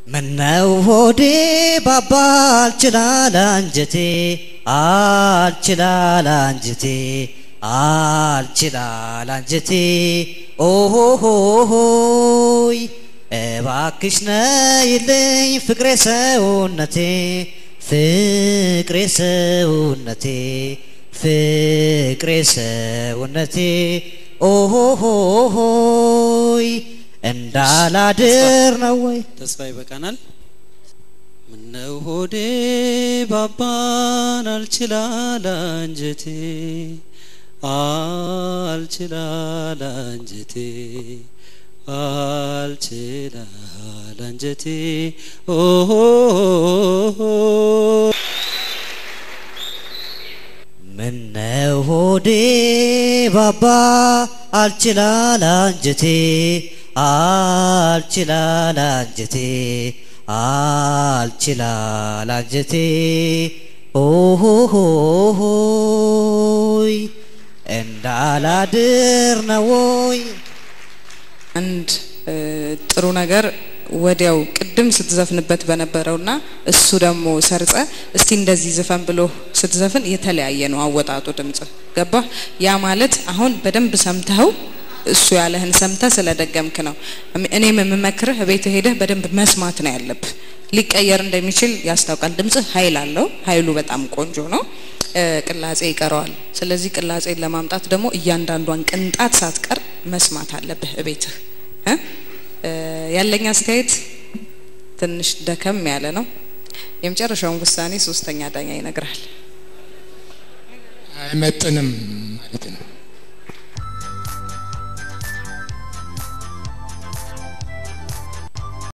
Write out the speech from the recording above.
ምነው ሆዴ ባባ አልችላል አንጀቴ፣ አልችላል አንጀቴ፣ አልችላል አንጀቴ፣ ኦሆሆሆይ እባክሽ ነይልኝ ፍቅሬ ሰውነቴ፣ ፍቅሬ ሰውነቴ፣ ፍቅሬ ሰውነቴ፣ ኦሆሆሆይ እንዳላድር ነው ወይ? ተስፋ ይበቃናል። ምነው ሆዴ ባባን አልችላል አንጀቴ፣ አልችላል አንጀቴ፣ አልችላል አንጀቴ፣ ኦሆ። ምነው ሆዴ ባባ አልችላል አንጀቴ፣ አልችላል አንጀቴ፣ አልችላል አንጀቴ፣ ኦሆሆሆይ እንዳላድር ነው ወይ? አንድ ጥሩ ነገር ወዲያው ቅድም ስትዘፍንበት በነበረውና እሱ ደግሞ ሰርጸ እስቲ እንደዚህ ዝፈን ብሎ ስትዘፍን የተለያየ ነው አወጣጡ ድምጽ፣ ገባ? ያ ማለት አሁን በደንብ ሰምተኸው እሱ ያለህን ሰምተህ ስለደገምክ ነው። እኔም የምመክርህ ቤት ሄደህ በደንብ መስማት ነው ያለብህ። ሊቀየር እንደሚችል ያስታውቃል። ድምጽህ ኃይል አለው። ኃይሉ በጣም ቆንጆ ነው። ቅላጼ ይቀረዋል። ስለዚህ ቅላጼን ለማምጣት ደግሞ እያንዳንዷን ቅንጣት ሳትቀር መስማት አለብህ እቤትህ እ ያለኝ አስተያየት ትንሽ ደከም ያለ ነው። የመጨረሻውን ውሳኔ ሶስተኛ ዳኛ ይነግራል። አይመጥንም ማለት ነው።